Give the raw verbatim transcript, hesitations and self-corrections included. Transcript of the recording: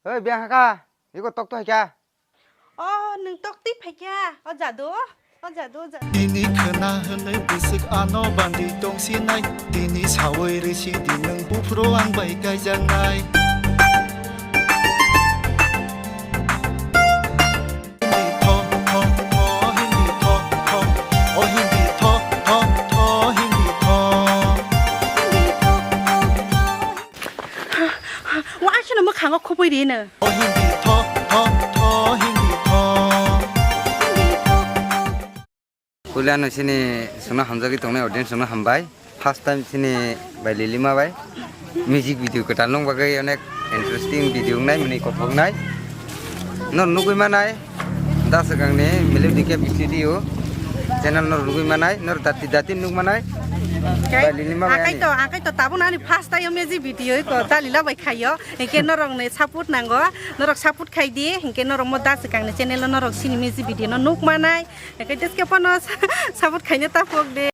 Oi, biyang haka, iko tok to haikha. O, nwng tok twi phaikha. O jadu, o jadu, o jadu. Tini khwna hwnwi bwswk ano bandi tongsinai. Tini sawi rwsidi nwng buphuru ang bai kaijaknai. Hindi tho, tho, tho, hindi tho, tho. O hindi tho, tho, tho, hindi tho. Wa asino mwkhango khupui rino. O hindi tho, tho, tho, hindi tho. Puila no sini sungna hamjagwi tongnai audience sungna hambai. First time sini bai Lilima bai music video kwtal nung bagwi onek interesting video wngnai, mwnwi kothok wngnai. Nor nugwi manai, da swkangni Melody K B studio channel nor nugwi manai, nor dati dati nuk manai. Bai Lilima bai ani. Akai to, akai to tabuk ani first time music video ko Dalila bai khayo. Hingke norok ni support nango, norok support khai di, hingke norok mo da swkangni channel o norok sini music video no nuk manai. Hingke deske pono support khaina ta pok de.